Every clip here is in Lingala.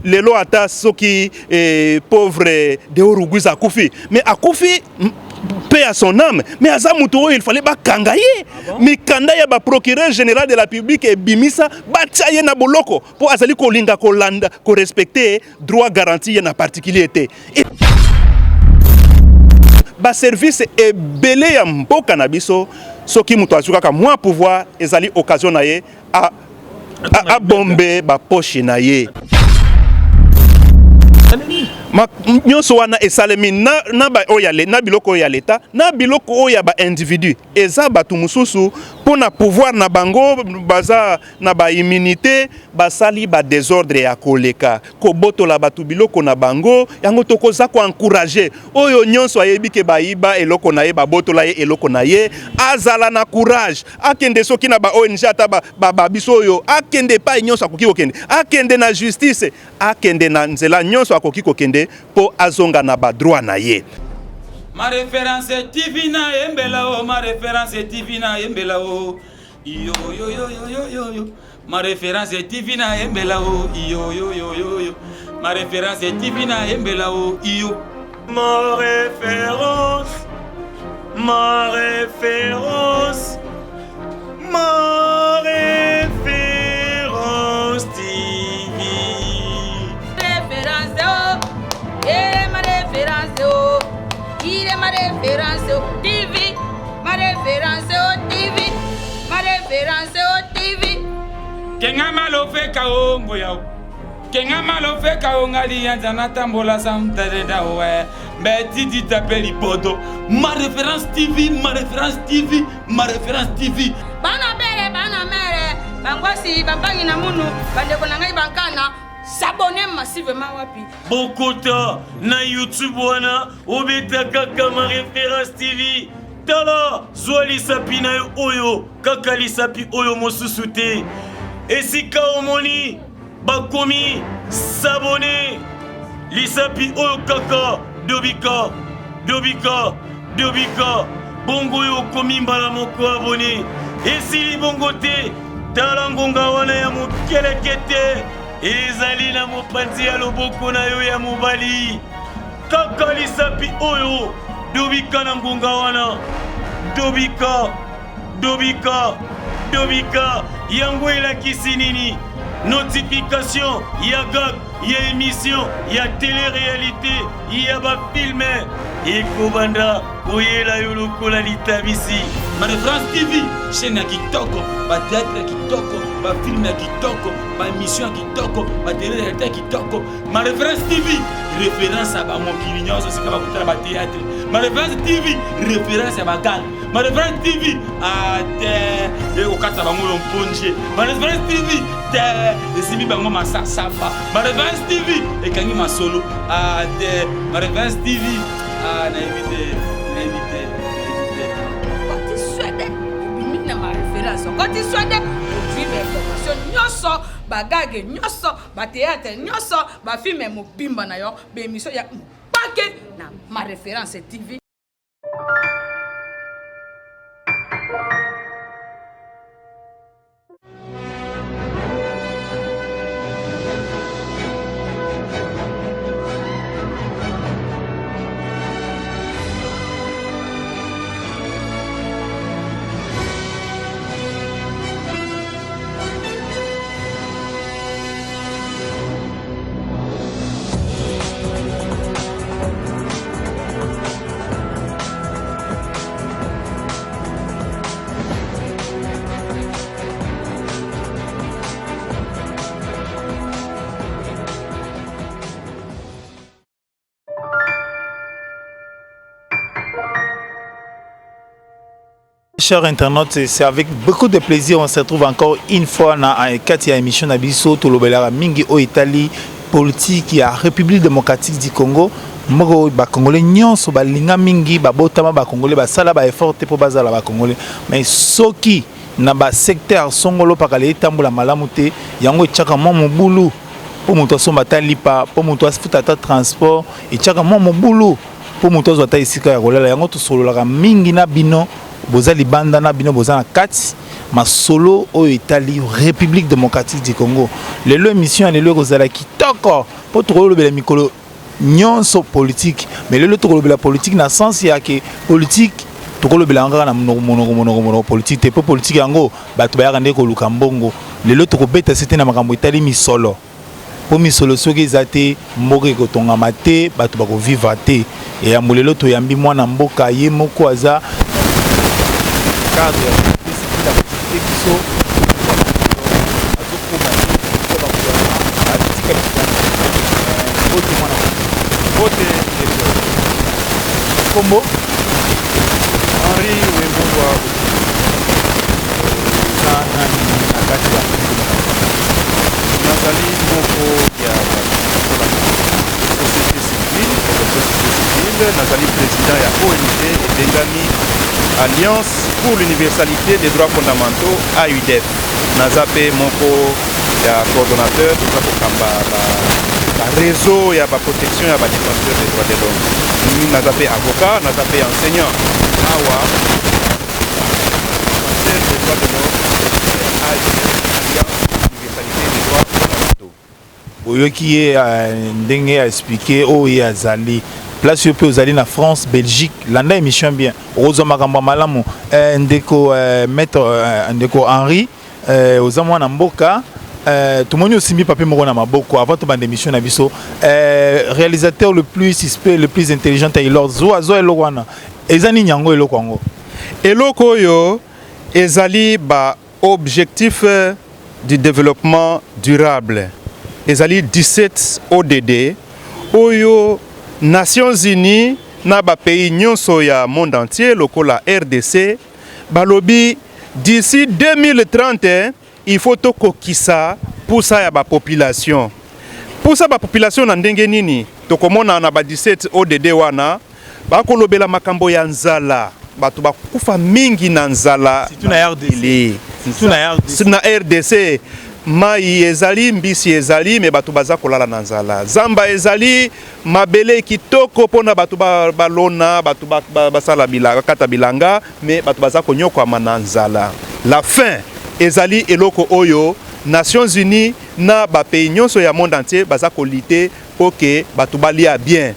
Lelo ata soki eh, pauvre Deo Rugwiza akufi, mais akufi paix à son âme, mais aza moto oyo il fallait bakanga ye. Ah bon? Mikanda ya ba procureur général de la République ebimisa batia ye na boloko mpo azali kolinga kolanda korespecte droit garanti ye na particulier te. Ba service ebele ya mboka na biso, soki moto azwi kaka mwa pouvoir, ezali occasion na ye a abombe ba poche na ye. Nyonso wana esalemi na, na, ba, oyo ya, na biloko oyo ya leta na biloko oyo ya ba individu. Eza bato mosusu mpo na pouvoir na bango baza na ba immunité, basali ba desordre ya koleka, kobotola bato biloko na bango. Yango tokoza ko encourager oyo nyonso ayebi ke bayiba eloko na ye, babotola ye eloko na ye, azala na courage, akende soki na ba ONG ata ba, ba, ba biso oyo, akende epai nyonso akoki kokende, akende na justice, akende na nzela nyonso akoki kokende mpo azonga na ba droit na ye. Ma référence TV na yembela o, ma référence TV na yembela o. Yo yo yo yo yo yo yo. Ma référence TV na yembela o. Yo yo yo yo yo. Ma référence TV na yembela o. Yo. Ma référence, ma référence, ma référence TV. Référence oh, eh ma référence oh, il est ma référence oh, TV, ma référence oh, TV, ma référence oh, TV. Kenga malofeka o ngoya o. Kenga malofeka o ngali yanza natambola samtareda we. Mbe tidi tape libodo. Ma référence TV, ma référence TV, ma référence TV. Bana bere, bana mere, bangwasi, bambangi na munu, bandeko na ngai bankana, s'abonner massivement wapi. Bokota na YouTube wana obeta kaka ma référence TV. Tala, zwa lisapi na yo oyo, kaka lisapi oyo mosusu te. Esika omoni bakomi s'abonner, lisapi oyo kaka dobika, dobika, dobika, bongo oyo okomi mbala moko abone. Esili bongo te, tala ngonga wana ya mokelekete ezali na mopanzi ya loboko na yo ya mobali. Kaka lisapi oyo dobika na ngonga wana, dobika, dobika, dobika. Yango elakisi nini? Notification ya gag, ya emission, ya tele-realite, ya bafilme ekobanda koyela yo lokola litabisi. Ma Référence TV, chaîne ya kitoko, ba théâtre ya kitoko, ba film ya kitoko, ba émission ya kitoko, ba télé-réalité ya kitoko. Ma Référence TV, référence ya bamokili nyonso esika bakutana ba théâtre. Ma Référence TV, référence ya baganga. Ma Référence TV, ate ekokata bango lomponje. Ma Référence TV, te esimbi bango masasamba. Ma Référence TV ekangi masolo. Ate Ma Référence TV, ah, nayebi te, nayebi te, nayebi te. Okoti swede obimi na ma référence, okoti swede ozwi ba information nyonso, bagage nyonso, ba théâtre nyonso, ba film mobimba na yo, ba émission ya mpake na ma référence TV. Chers internautes, c'est avec beaucoup de plaisir on se retrouve encore une fois na kati ya émission na biso tolobelaka mingi oyo etali politique ya République démocratique du Congo. Moko ba Congolais nyonso balinga mingi babotama ba Congolais basala ba effort te po bazala ba Congolais, mais soki na ba secteur songolo pakala etambola malamu te, yango etiaka mwa mobulu po moto asomba ata lipa, po moto afuta ata transport, etiaka mwa mobulu po moto azwa ata esika ya kolala. Yango tosololaka mingi na bino. Boza libanda na bino boza na kati masolo oyo etali République démocratique du Congo. Lelo émission ya lelo ekozala kitoko mpo tokolobela mikolo nyonso politique, mais lelo tokolobela politique na sens ya ke politique tokolobela yango kaka na monoko monoko monoko monoko politique te, mpo politique yango bato bayaka nde koluka mbongo. Lelo tokobeta se te na makambo etali misolo, mpo misolo soki eza te, mboka ekotongama te, bato bakovivre te. Eyambo lelo toyambi mwana mboka, ye moko aza cadre ya société civile, akoexpliquer biso azokoma te bagouvernement batika biso. Mbote mwana. Mbote. Kombo? Henri Wembongwa. Eza nani na kati ya? Nazali moko ya bato basalaka société civile, société civile. Nazali président ya ONG ebengami Alliance pour l'universalité des droits fondamentaux, AUDF. Naza mpe moko ya coordonnateur, toza kokamba baréseau ya baprotection ya badéfenseur des droits de l'homme. Naza mpe avocat, naza mpe enseignant awa, défenseur des droits de l'homme, AUDF, Alliance pour l'universalité des droits fondamentaux. Oyoki ye ndenge aexpliquer oyo ye azali place. Oyo mpe ozali na France, Belgique, landa émission bien, okozwa makambo ya malamu. Ndeko maître, ndeko Henri, oza mwana mboka. Tomoni osimbi papier moko na maboko. Avant tobanda émission na biso, réalisateur le plus suspect, le plus intelligent, Taylor, zwa zwa eloko wana. Eza nini yango, eloko yango? Eloko oyo ezali ba objectif du développement durable. Ezali 17 ODD oyo Nations Unies na bapays nyonso ya monde entier lokola RDC balobi d'ici 2030 il faut tokokisa pusa ya bapopulation. Pusa bapopulation na ndenge nini? Tokomona na ba 17 ODD wana bakolobela makambo ya nzala. Bato bakufa mingi na nzala. Surtout na RDC. Surtout na RDC. Na RDC mai ezali, mbisi ezali, mais bato baza kolala na nzala. Zamba ezali, mabele kitoko mpona bato balona, bato basala bilanga, kata bilanga, mais bato baza konyokwama na nzala, la faim. Ezali eloko oyo Nations Unies na bapays nyonso ya monde entier baza kolutter mpo ke bato balia bien.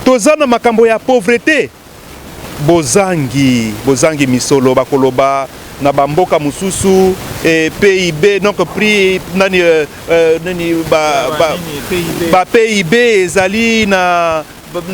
Toza na makambo ya pauvreté, bozangi misolo. Bakoloba na bamboka mosusu PIB, donc prix nani, nani ba PIB ezali na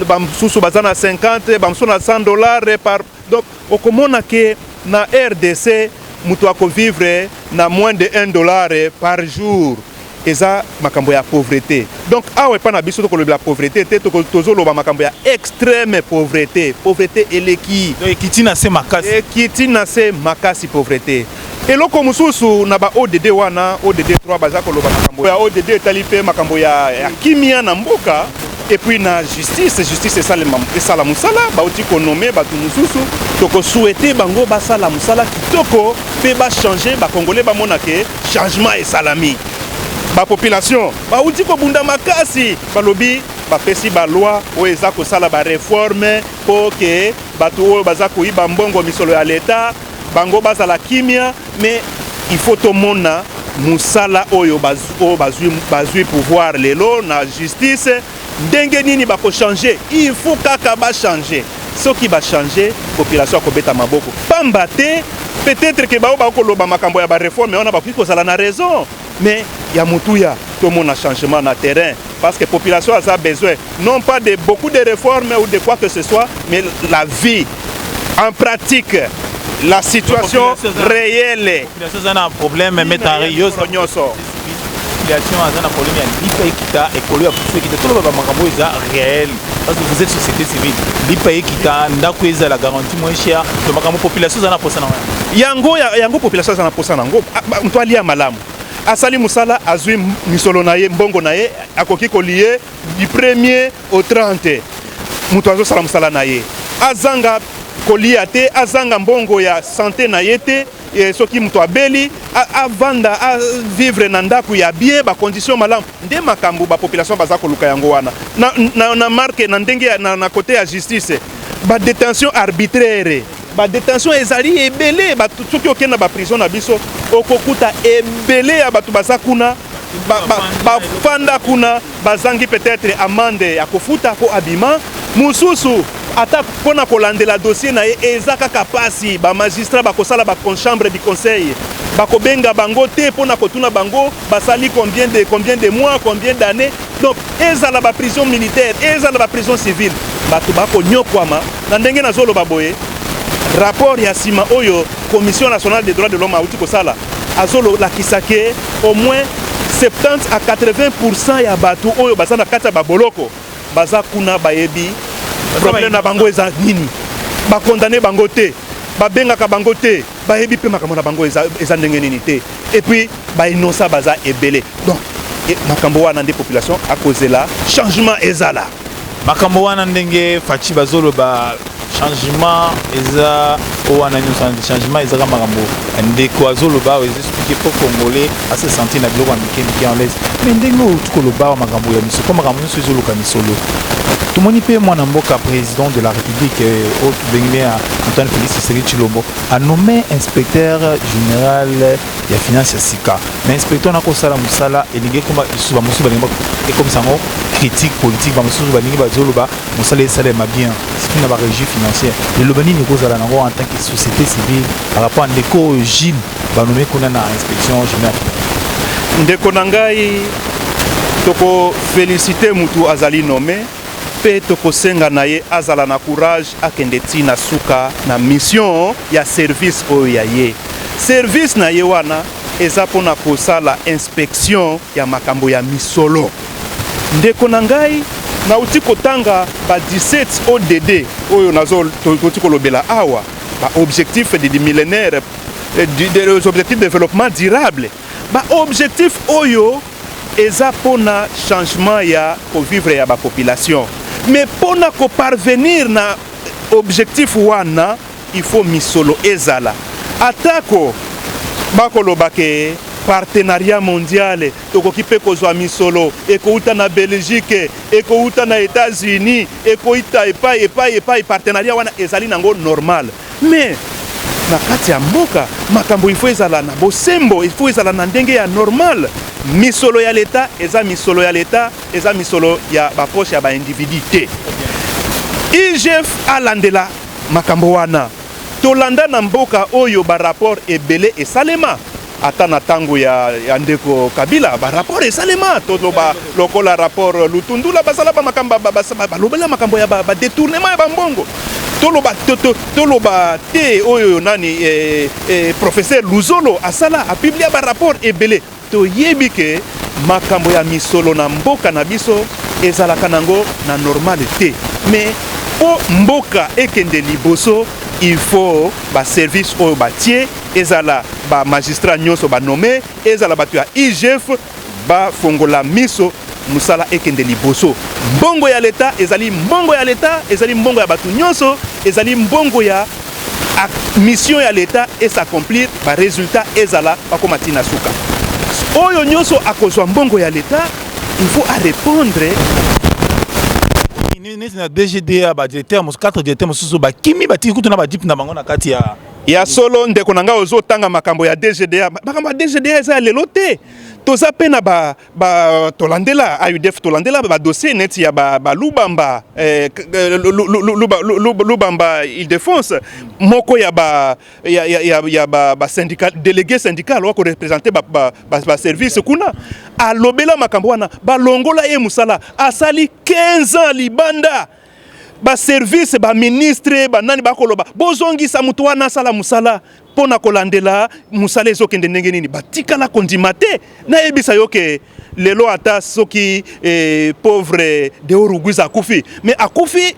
bamosusu baza na 50, bamosusu na 100 $ par. Donc okomona ke na RDC moto akovivre na moins de 1 dollar par jour. Eza makambo ya pauvreté. Donc awa epai na biso tokolobela pauvreté te, tozoloba makambo ya extrême pauvreté. Pauvreté eleki. Ekiti na se makasi. Ekiti na se makasi, pauvreté. Eloko mosusu na ba ODD wana, ODD 3, baza koloba makambo ya ODD etali mpe makambo ya kimia na mboka et puis na justice. Justice esala mosala. Bauti konommer bato mosusu, tokosouhaiter bango basala mosala kitoko mpe bachanger, bakongolais bamona ke changement esalami. Bapopulation bauti kobunda makasi, balobi bapesi baloi oyo eza kosala baréforme mpo ke bato oyo baza koyiba mbongo, misolo ya leta, bango bazala kimia. Mais il faut tomona mosala oyo bazwi pouvoir lelo na justice, ndenge nini bakochanger. Il faut kaka bachanger. Soki bachanger, population akobeta maboko, pamba te peut-être ke bao bakoloba makambo ya baréforme wana bakoki kozala na raison. Mais ya motuya, tomona changement na terrain, parce que population a besoin non pas de beaucoup de réformes ou de quoi que ce soit, mais la vie en pratique, la situation réelle. Population aza na problème, maître Henri, yo nyonso. Population aza na problème ya lipa ekita, ekolo ya fufu ekita. Toloba bamakambo oyo eza réel, parce que vous êtes société civile. Lipa ekita, ndako ezala garantie moins cher, to makambo population eza na posa na yango. Yango population aza na posa nango: moto alia malamu, asali mosala, azwi misolo na ye, mbongo na ye, akoki kolie du premier au 30. Moto azosala mosala na ye, azanga kolia te, azanga mbongo ya santé na ye te. Soki moto abeli, avanda, avivre na ndako ya bien, bacondition malamu. Nde makambo bapopulation baza koluka yango wana. Na marke na ndenge na côté ya justice, badétention arbitraire. Badetention ezali ebele. Bato, soki okende na baprison na biso, okokuta ebele ya bato baza kuna, bafanda kuna, bazangi peut-être amende ya kofuta mpo abima. Mosusu ata mpona kolandela dossier na ye eza kaka pasi. Bamagistrat bakosala bachambre du conseil, bakobenga bango te mpona kotuna bango basali combien de mois, combien d'années. Donc ezala baprison militaire, ezala baprison civile, bato bakonyokwama na ndenge nazoloba boye. Rapport ya nsima oyo Commission nationale des droits de l'homme auti kosala azolakisa ke au moins 70 à 80 ya bato oyo baza na kati ya baboloko baza kuna, bayebi problème na bango eza nini. Bakondane bango te, babengaka bango te, bayebi mpe makambo na bango eza ndenge nini te. Et puis bainnocent baza ebele. Donc makambo wana nde population akozela changement ezala. Makambo wana, ndenge Fatshi bazoloba changement eza, oyo wana nyonso changement ezaka. Makambo ndeko azoloba awa ezoexpliquer mpo Congolais ase sentir na biloko ya mike mike en l'aise. Mais ndenge oyo tukoloba awa, makambo ya misolo, mpo makambo nyonso ezoluka misolo. Tomoni mpe mwana mboka, président de la République oyo tobengi ya Antoine Félix Tshisekedi Tshilombo, anommé inspecteur général ya finance ya sika. Mais inspecteur na kosala mosala elingi ekoma lisusu, bamosusu balingi ekomisa yango critique politique, bamosusu balingi bazoloba mosala esalema bien, surtout na barégie financière. Eloba nini ekozala nango en tant que société civile par rapport à ndeko oyo Gilles banommé kuna na inspection générale? Ndeko na ngai, tokoféliciter mutu azali nommé mpe tokosenga na ye azala na courage, akende ntina suka na mission ya service oyo ya ye. Service na ye wana eza mpona kosala inspection ya makambo ya misolo. Ndeko na ngai, nauti kotanga ba 17 ODD oyo nazo toti kolobela awa, baobjectif du millénaire, des objectifs de développement durable. Baobjectif oyo eza mpona changement ya kovivre ya bapopulation. Mais mpona koparvenir na objectif wana, il faut misolo ezala. Atako bakoloba ke partenariat mondial, tokoki mpe kozwa misolo ekouta na Belgique, ekouta na États-Unis, ekouta epai epai epai, partenariat wana ezali nango normal. Mais na kati ya mboka, makambo il faut ezala na bosembo, il faut ezala na ndenge ya normal. Misolo ya leta eza misolo ya leta, eza misolo ya bapoche ya baindividu te. IGF alandela makambo wana. Tolanda na mboka oyo barapport ebele esalema. Ata na ntango ya ndeko Kabila, barapport esalema. Toloba lokola rapport Lutundula, basala bamakambo, balobela makambo ya badétournement ya bambongo. Toloba toloba te oyo nani, professeur Luzolo asala, apublia barapport ebele. Toyebi ke makambo ya misolo na mboka na biso ezalaka nango na normal te. Mais mpo mboka ekende liboso, il faut baservice oyo batie, ezala bamagistrat nyonso banommé, ezala bato ya IGF, bafongola miso, mosala ekende liboso. Mbongo ya leta ezali mbongo ya leta, ezali mbongo ya bato nyonso, ezali mbongo ya mission ya leta es'accomplir, baresultat ezala, bakóma ntina suka. Oyo nyonso akozwa mbongo ya leta, il faut arépondre. Neti na DGDA, badirecteur, quatre directeur mosusu bakimi, batiki kutu na bajeep na bango na kati ya Ya solo, ndeko na ngai, ozotanga makambo ya DGDA. Makambo ya DGDA eza ya lelo te. Toza mpe na ba tolandela AUDF, tolandela badossier neti ya balubamba ba Lubamba Ildefonse, moko ya ba ya, ya, ya, ya ba, ba syndical, délégué syndical oyo koreprésenter baservice ba, ba kuna, alobela makambo wana, balongola ye mosala, asali 15 ans libanda. Baservice, baministre, banani bakoloba bozongisa moto wana asala mosala mpo na kolandela mosala ezokende ndenge nini, batikala kondima te. Nayebisa yo ke lelo ata soki pauvre Deo Rugwiza akufi, mais akufi,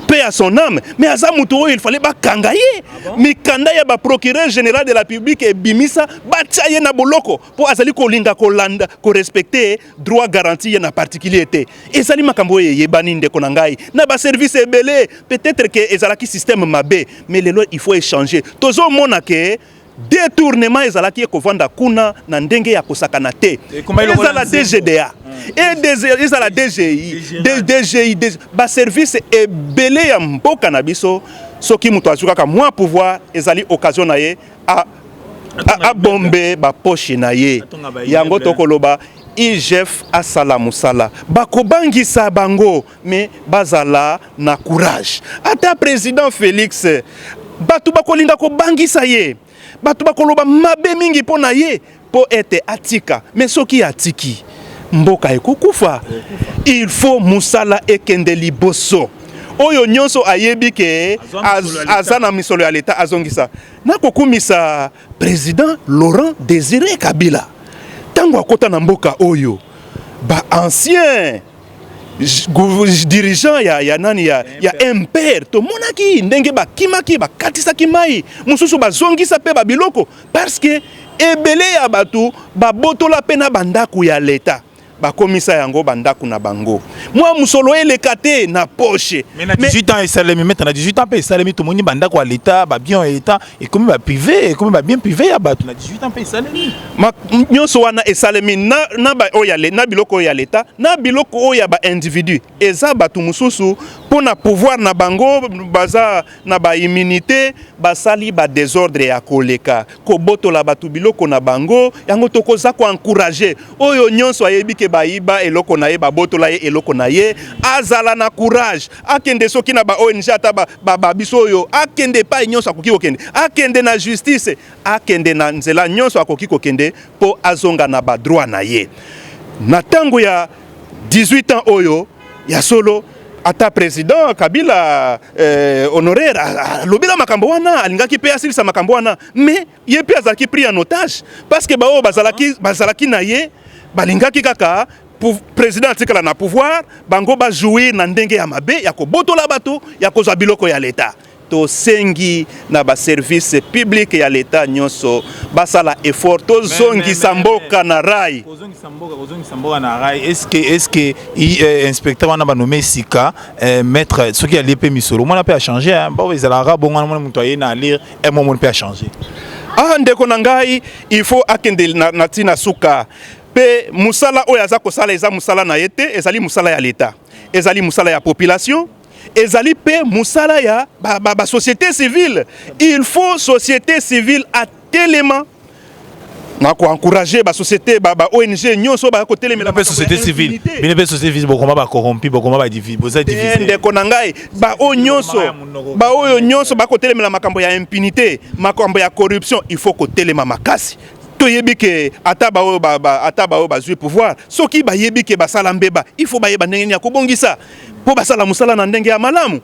paix à son âme, mais aza moto oyo il fallait bakanga ye. Ah bon? Mikanda ya baprocureur général de la République ebimisa batia ye na boloko mpo azali kolinga kolanda korespecter droit garanti ye na particulier te. Ezali makambo oyo eyebani, ndeko na ngai, na baservice ebele. Peut-être ke ezalaki système mabe, mais lelo il faut échanger. Tozomona ke détournement ezalaki ekovanda kuna na ndenge ya kosakana te. Ezala DGDA, ezala DGI, DGI, baservice ebele ya mboka na biso. Soki moto azwi kaka mwa pouvoir, ezali occasion na ye abombe bapoche na ye. Yango tokoloba IGF asala mosala. Bakobangisa bango, mais bazala na courage. Ata président Félix, bato bakolinga kobangisa ye, bato bakoloba mabe mingi mpo na ye mpo ete atika. Mais soki atiki, mboka ekokufa. Il faut mosala ekende liboso. Oyo nyonso ayebi ke aza na misolo ya leta, azongisa. Nakokumisa président Laurent Désiré Kabila. Ntango akɔta na mboka oyo, baancien dirigeant ya nani ya MPR, tomonaki ndenge bakimaki, bakatisaki mai mosusu, bazongisa mpe babiloko, parce que ebele ya bato babotola mpe na bandako ya leta, bakomisa yango bandako na bango. Mwa mosolo eleka te na poche. Mais na 18 ans esalemi, maître, na 18 ans mpe esalemi. Tomoni bandako ya leta, babiens ya leta ekomi baprivé, ekomi babien privé ya bato. Na 18 ans mpe esalemi. Nyonso wana esalemi na biloko oyo ya leta, na biloko oyo ya baindividu. Eza bato mosusu, mpo na pouvoir na bango, baza na baimmunité, basali badésordre ya koleka, kobotola bato biloko na bango. Yango tokoza koencourager oyo nyonso ayebi ke bayiba eloko na ye, babotola ye eloko na ye, azala na courage, akende soki na ba ONG, ata babiso oyo, akende epai nyonso akoki kokende, akende na justice, akende na nzela nyonso akoki kokende mpo azonga na badroit na ye. Na ntango ya 18 ans oyo ya solo, ata président Kabila honoraire alobela makambo wana, alingaki mpe asilisa makambo wana, mais ye mpe azalaki pris en otage, parce que baoyo bazalaki na ye balingaki kaka président atikala na pouvoir, bango bajouir na ndenge ya mabe ya kobotola bato, ya kozwa biloko ya leta. Tosengi na baservice public ya leta nyonso basala effort, tozongisa mboka na rail. Kozongisa mboka na rail, est-ce que inspecteur wana banome sika, maître, soki alie mpe misolo, mwana mpe achange? Bao ezalaka bongo wana, mwana moto aye na alire mwana mpe achange. Ah, ndeko na ngai, il faut akende na ntina suka mpe mosala oyo aza kosala eza mosala na ye te, ezali mosala ya leta, ezali mosala ya population, ezali mpe mosala ya basociété ba civile. Il faut société civile atelema na koencourager basociété, ba ONG nyonso baya kotelemela. Mpe société civile, bino mpe société civile, bokoma bacorrompi, bokoma boza divisé. Ndeko na ngai, baoyo nyonso bakotelemela makambo ya impunité, makambo ya corruption, il faut kotelema makasi. Toyebi ke ata baoyo bazwi pouvoir, soki bayebi ke basala mbeba, il faut bayeba ndenge nini ya kobongisa mpo basala mosala na ndenge ya malamu,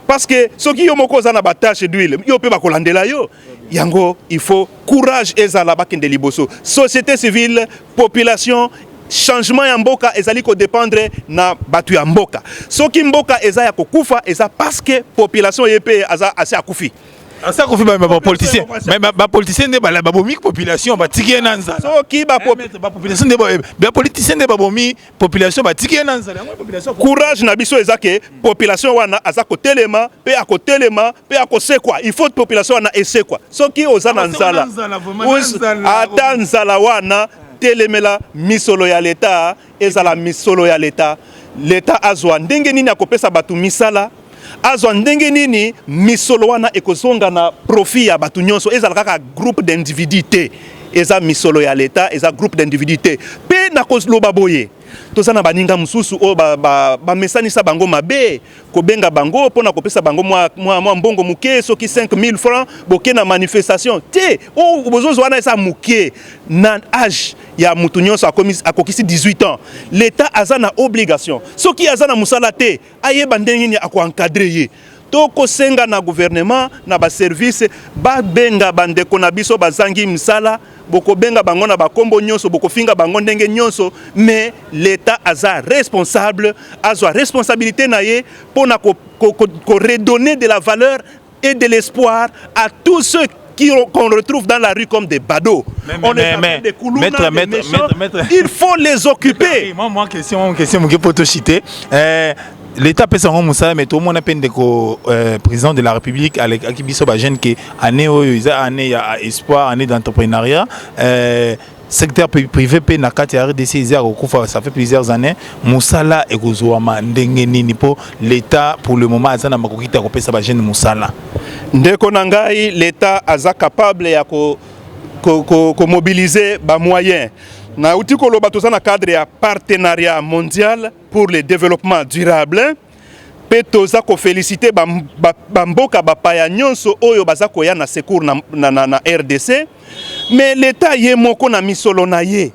parce que soki yo moko oza na batache d'huile, yo mpe bakolandela yo yango. Il faut courage ezala, bakende liboso. Société civile, population, changement ya mboka ezali kodépendre na bato ya mboka. Soki mboka eza ya kokufa, eza parce que population ye mpe aza asi akufi. Asa kofi, bapoliticien, bapoliticien nde babomi population, batiki ye na nzala. Soki bapopulation nde, bapoliticien nde babomi population, batiki ye na nzala. Yango population. Courage na biso eza ke population wana aza kotelema mpe akotelema mpe akosekwa. Il faut population wana esekwa. Soki oza na nzala, ata nzala wana, telemela misolo ya leta. Ezala misolo ya leta, leta azwa ndenge nini akopesa bato misala, azwa ndenge nini misolo wana ekozonga na profit ya bato nyonso. Ezala kaka groupe d'individu te, eza misolo ya leta, eza groupe d'individu te. Mpe nakoloba boye, toza na baninga mosusu oyo bamesanisa ba, ba bango mabe, kobenga bango mpona kopesa bango mwa mbongo moke, soki 5000 francs, boke na manifestation te. Oyo bozozwa wana eza moke. Na age ya mutu nyonso akokisi 18 ans, l'État aza na obligation, soki aza na mosala te, ayeba ndenge nini akoencadrer ye. Tokosenga na gouvernement, na baservice, babenga bandeko na biso bazangi misala. Bokobenga bango na bakombo nyonso, bokofinga bango ndenge nyonso, mais l'État aza responsable, azwa responsabilité na ye mpona ko redonner de la valeur et de l'espoir à tous ceux qu'on retrouve dans la rue comme des badauds. Mais, on mais, mais, des koulouna, maître, des maître, méchants. Maître, maître. Il faut les occuper. Moi, question, moi, pour citer. L'État apesa yango mosala, mais tomona mpe ndeko président de la République alekaki biso bajeune ke année oyo eza année ya espoir, année d'entrepreneuriat. Secteur privé mpe na kati ya RDC eza ya kokufa, ça fait plusieurs années. Mosala ekozwama ndenge nini? Mpo l'État pour le moment aza na makoki te ya kopesa bajeune mosala. Ndeko na ngai, l'État aza capable ya komobiliser bamoyen. Nauti koloba, toza na cadre ya Partenariat mondial pour le développement durable, mpe toza koféliciter bamboka bapaya nyonso oyo baza koya na secours na RDC. Mais l'État ye moko na misolo na ye,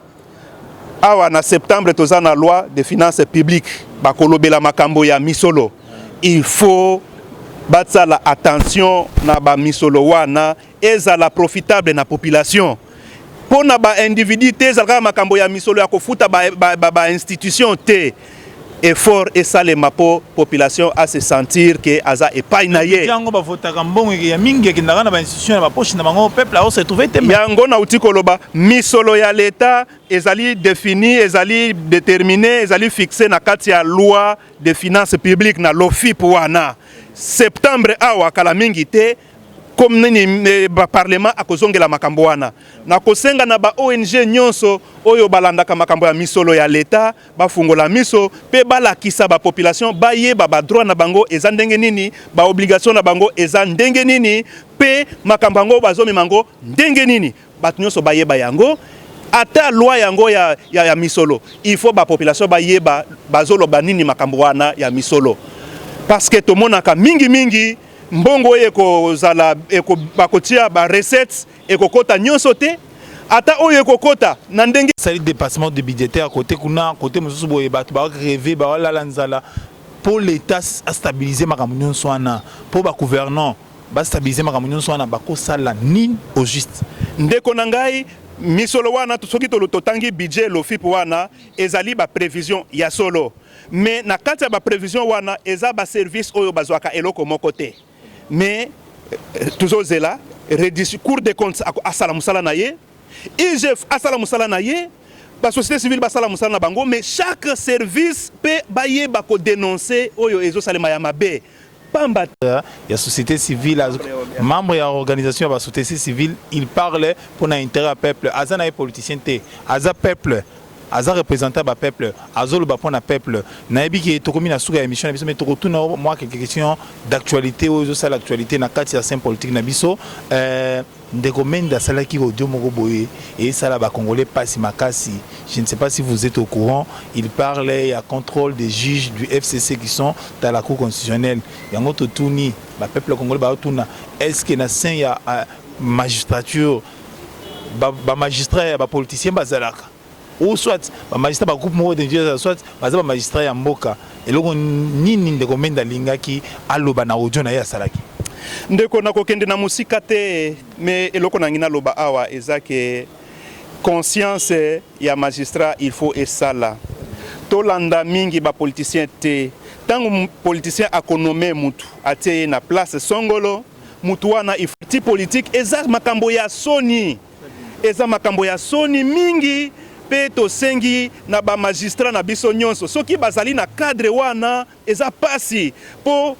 awa na septembre toza na loi de finances publiques, bakolobela makambo ya misolo. Il faut batsala attention na bamisolo wana, ezala profitable na population, mpo na baindividu te. Ezala kaka makambo ya misolo ya kofuta bainstitution ba te. Effort esalema mpo population ase sentir ke aza epai na ye. Yango bavotaka, mbongo ya mingi ekendaka na bainstitution, na bapoche na bango, peuple aose retrouve te. Yango nauti koloba, misolo ya l'État ezali défini, ezali déterminé, ezali fixé na kati ya loi de finances publiques, na LOFIP wana. Septembre awa, kala mingi te, comme nini, baparlement akozongela makambo wana. Nakosenga na ba ONG nyonso oyo balandaka makambo ya misolo ya leta, bafungola miso mpe balakisa bapopulation, bayeba badroit na bango eza ndenge nini, baobligation na bango eza ndenge nini, mpe makambo yango bazomema yango ndenge nini. Bato nyonso bayeba yango, ata loi yango ya misolo, il faut bapopulation bayeba bazoloba nini makambo wana ya misolo, parce que tomonaka mingimingi mbongo oyo ekozala bakotia barecette, ekokɔta nyonso te, ata oyo ekokɔta na ndenge Esali dépassement de budgétaire côté kuna, côté mosusu boye, bato barêve, baolala nzala. Mpo l'État astabiliser makambo nyonso wana, mpo bagouvernant bastabiliser makambo nyonso wana, bakosala nini au juste? Ndeko na ngai, misolo wana, soki totangi budget LOFIP wana, ezali baprévision ya solo, mais na kati ya baprévision wana eza baservice oyo bazwaka eloko moko te. Mais tozozela Cour des comptes asala mosala na ye, IGF asala mosala na ye, basociété civile basala mosala na bango, mais chaque service mpe bayeba kodénoncer oyo ezosalema ya mabe, pamba Ya société civile, membre ya organisation ya basociété civile, il parle mpona intérêt ya peuple. Aza na ye politicien te, aza peuple, aza représentant bapeuple, azoloba mpona peuple. Nayebi ke tokomi na suka ya émission na biso, mais tokotuna mwa quelques questions d'actualité oyo ezosala actualité na kati ya scène politique na biso. Ndeko Mende asalaki audio moko boye, esala bacongolais mpasi makasi. Je ne sais pas si vous êtes au courant. Il parle ya contrôle des juges du FCC qui sont à la Cour constitutionnelle. Yango totuni, bapeuple congolais baotuna: est ce que na sein ya magistrature, bamagistrat ya bapoliticien bazalaka, ou soit bamagistrat bagroupe moko d'individu, soit baza bamagistrat ya mboka? Eloko nini ndeko Mende alingaki aloba na audio na ye asalaki? Ndeko, nakokende na mosika te, mais eloko nangi naloba awa eza ke conscience ya magistrat, il faut esala. Tolanda mingi bapoliticien te. Ntango politicien akonommer mutu, atie ye na place songolo, mutu wana parti politique, eza makambo ya soni, eza makambo ya soni mingi. Mpe tosengi na bamagistrat na biso nyonso, soki bazali na cadre wana, eza pasi, mpo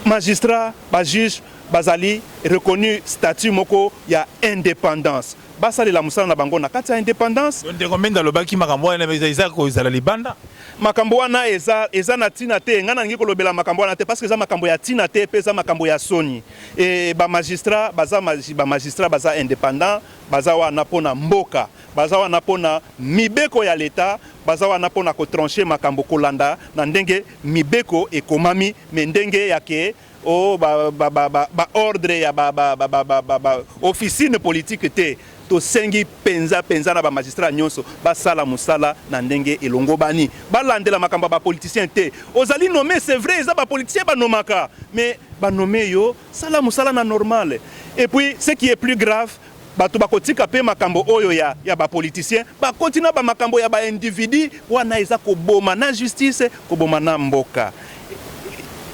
magistrat, bajuge bazali reconnu statut moko ya indépendance, basalela mosala na bango na kati ya indépendance. Ndeko Mende alobaki makambo wana eza kozala libanda. Makambo wana eza na ntina te. Ngai nalingi kolobela makambo wana te, parce que eza makambo ya ntina te, mpe eza makambo ya soni. E bamagistrat baza, bamagistrat baza indépendant, baza wana mpona mboka, baza wana mpona mibeko ya leta, baza wana mpona kotrancher makambo kolanda na ndenge mibeko ekomami. Mais ndenge yake o ba, ba, ba, ba, ba ordre ya ba, ba, ba, ba, ba, ba, ba officine politique te. Tosengi mpenza mpenza na bamagistrat nyonso basala mosala na ndenge elongobani, balandela makambo ya bapoliticien te. Ozali nommé, c'est vrai, eza bapoliticien banomaka, mais banommer yo, sala mosala na normal. Et puis, ce qui est plus grave, bato bakotika mpe makambo oyo ya bapoliticien, bakoti na bamakambo ya baindividu wana, eza koboma na justice, koboma na mboka.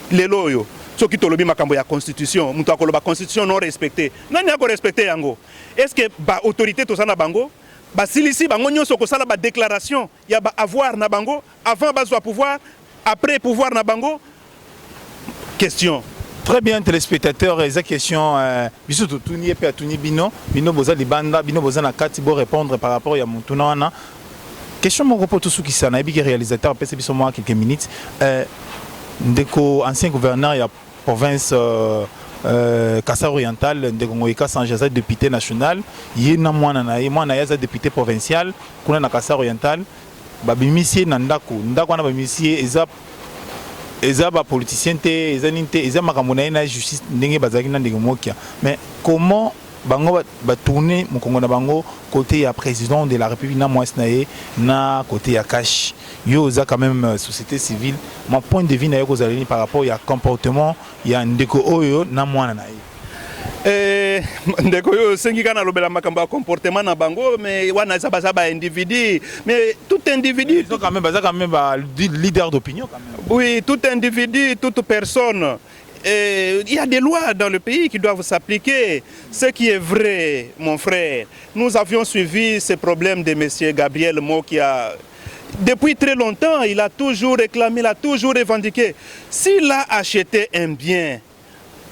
Lelo oyo, soki tolobi makambo ya constitution, moto akoloba constitution non respecté. Nani akorespecter yango? Est ce que baautorité toza na bango basilisi bango nyonso kosala badéclaration ya baavoir na bango avant bazwa pouvoir, après pouvoir na bango? Question. Très bien, téléspectateurs, eza question euh, biso totuni ye mpe atuni bino, bino boza libanda, bino boza na kati, bo répondre par rapport ya motuna wana. Question moko mpo tosukisa, nayebi ke réalisateur apesi biso mwa quelques minutes. Euh, ndeko ancien gouverneur ya province euh, euh, Kasaï Oriental, ndeko Ngoyi Kasanji aza député national, ye na mwana na ye, mwana ye aza député provincial kuna na Kasaï Oriental, babimisi ye na ndako, ndako wana babimisi ye eza eza bapoliticien te, eza nini te, eza makambo na ye na justice ndenge bazalaki na ndenge mokia. Mais comment bango batourne mokongo na bango côté ya président de la République na mwasi na ye na côté ya cash? Yo oza quand même société civile, mon point de vue na yo kozala nini par rapport ya comportement ya ndeko oyo na mwana na ye? Ndeko oyo osengi kaka nalobela makambo ya comportement na bango, mais wana eza baza baindividu, mais tout individu Ils ont quand même, baza quand même ba leader d'opinion quand même. Oui, tout individu, toute personne. Et il y a des lois dans le pays qui doivent s'appliquer. Ce qui est vrai, mon frère, nous avions suivi ce problème de M. Gabriel Mokia. Depuis très longtemps, il a toujours réclamé, il a toujours revendiqué. S'il a acheté un bien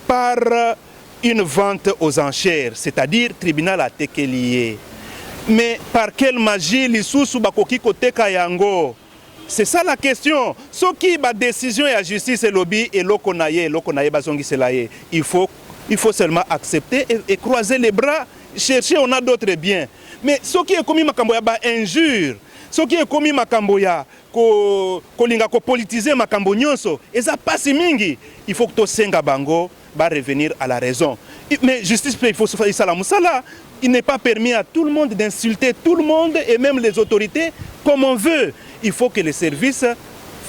par une vente aux enchères, c'est-à-dire tribunal atekeli ye, mais par quelle magie lisusu bakoki koteka yango? C'est ça la question. Soki ba décision ya justice elobi eloko na ye, eloko na ye bazongisela ye, il faut seulement accepter et croiser les bras, chercher, on a d'autres biens. Mais soki ekomi makambo ya ba injure, soki ekomi makambo ya kolinga kopolitiser makambo nyonso, eza pasi mingi. Il faut que tosenga bango ba revenir à la raison. Mais justice mpe, il faut esala mosala. Il n'est pas permis à tout le monde d'insulter tout le monde et même les autorités comme on veut. Il faut que les services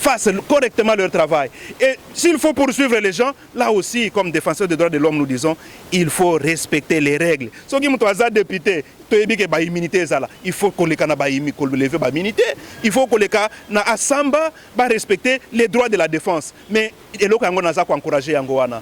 fassent correctement leur travail. Et s'il faut poursuivre les gens, là aussi, comme défenseurs des droits de l'homme, nous disons, il faut respecter les règles. Soki moto aza député, toyebi ke baimmunité ezala, il faut koleka na kolever baimmunité, il faut koleka na asamba, barespecter les droits de la défense. Mais eloko yango naza koencourager yango wana,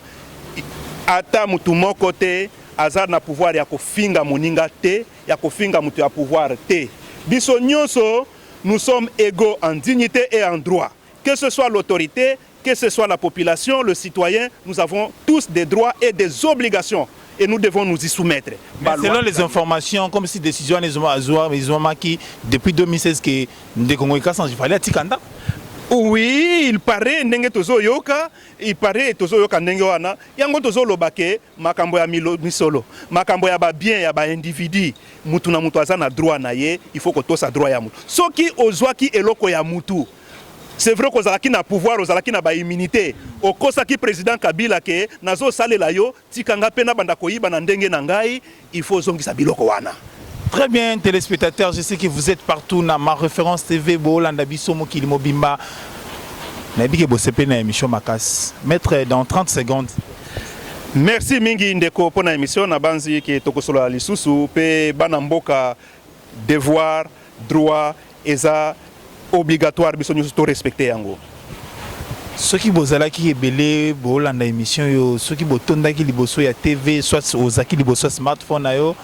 ata mutu moko te aza na pouvoir ya kofinga moninga te, ya kofinga moto ya pouvoir te. Biso nyonso, nous sommes égaux en dignité et en droit. Que ce soit l'autorité, que ce soit la population, le citoyen, nous avons tous des droits et des obligations et nous devons nous y soumettre. Mais selon les informations, comme si décision ils ont marqué depuis 2016 que ndeko Ngoyi Kasanji fallait atika ndako. Oui, il paraît, ndenge tozoyoka, il paraît, tozoyoka ndenge wana. Yango tozoloba ke makambo ya misolo, makambo ya babien ya baindividu, mutu na mutu aza na droit na ye, il faut kotosa droit ya mutu. Soki ozwaki eloko ya mutu, c'est vrai kozalaki na pouvoir, ozalaki na baimmunité, okosaki président Kabila ke nazosalela yo, tikanga mpe nabanda koyiba na ndenge na ngai, il faut ozongisa biloko wana. Très bien, téléspectateurs, je sais que vous êtes partout na Ma Référence TV, bolanda biso mokili mobimba. Nayebi ke bosepeli na émission makasi. Maître, dans 30 secondes. Merci mingi ndeko mpona émission. Na banzi ke tokosolola lisusu mpe bana mboka. Devoir, droit eza obligatoire, biso nyonso torespecte yango. Soki bozalaki ebele bolanda émission oyo, soki botondaki liboso ya TV, soit ozalaki liboso ya smartphone na yo,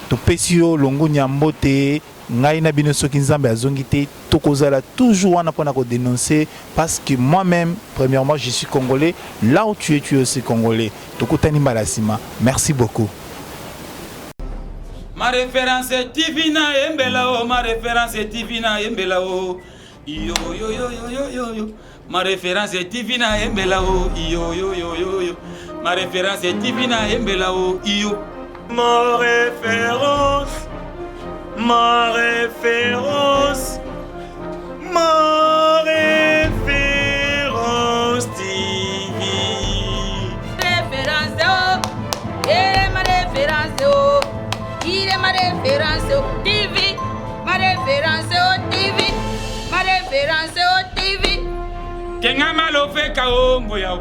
topesi yo longunya, mbote. Ngai na bino, soki Nzambe azongi te, tokozala toujours wana mpona kodénoncer, parce que moi-même, premièrement, je suis congolais. Là où tu es, tu es aussi congolais. Tokutani mbala nsima. Merci beaucoup. Ma Référence TV na yembela o, Ma Référence TV na yembela o, iyo yo yo yo yo yo yo. Ma Référence TV na yembela o, iyo yo yo yo yo. Ma Référence TV na yembela o, iyo. Ma référence, ma référence, ma Référence TV. Référence oh, eh ma référence oh, il est ma référence oh, TV, ma référence oh, TV, ma référence oh, TV. Kenga malofeka o ngoya o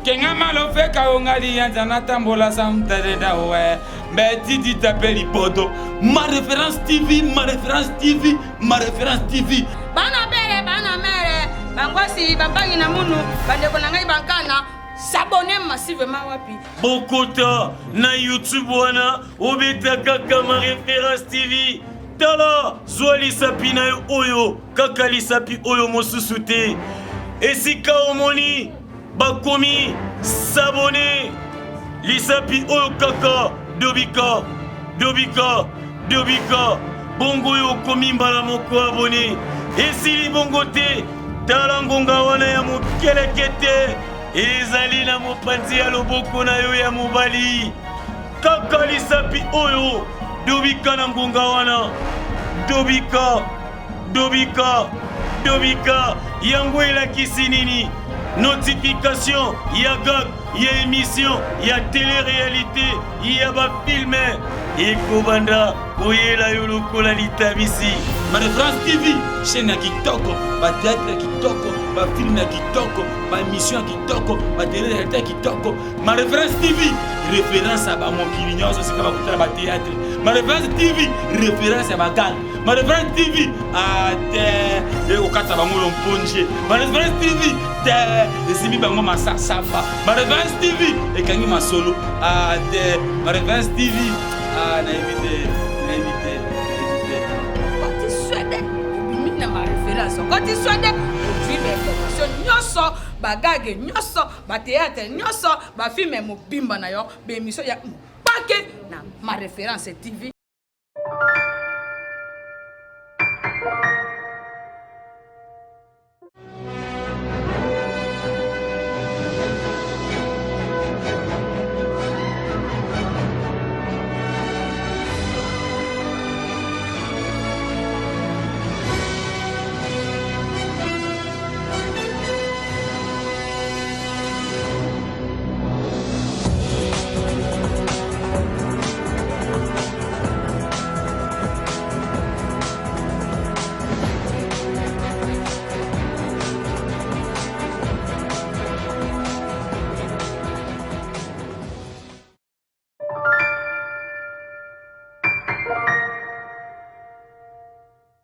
kenga malofeka o ngali yanza natambola samtadeda we mbe tidi tape libodo. Ma Référence TV, Ma Référence TV, Ma Référence TV. Bana bere, bana mere, bangwasi, bambangi na munu, bandeko na ngai bankana, s'abonner massivement wapi? Bokota na YouTube wana, obeta kaka Ma Référence TV. Tala, zwa lisapi na yo oyo, kaka lisapi oyo mosusu te. Esika omoni Bakomi s'abonner. Lisapi oyo kaka dobika dobika dobika bongo oyo okomi mbala moko abone esili bongo te tala ngonga wana ya mokelekete ezali na mopanzi ya loboko na yo ya mobali kaka lisapi oyo dobika na ngonga wana dobika Dobika, dobika, yango elakisi nini? Notification ya gag, ya émission, ya télé-réalité, ya ba film ekobanda koyela yo lokola litabisi. Mane France TV, chaîne ya kitoko, ba théâtre ya kitoko, ba film ya kitoko, ba émission ya kitoko, ba télé-réalité ya kitoko. Ma référence TV, référence ya ba mokili nyonso sika bakutana ba théâtre. Ma référence TV, référence ya ba gang. Ma référence TV, ah te, ekokata bango lomponje. Ma référence TV, te, esimbi bango masasamba. Ma référence TV, ekangi masolo. Ah te, Ma référence TV, ah nayebi te, nayebi te, nayebi te. Okoti Suède, obimi na ma référence. Okoti Suède, ozwi ba information nyonso, ba gag nyonso, ba théâtre nyonso, ba film mobimba na yo, ba émission ya mpake na ma référence TV.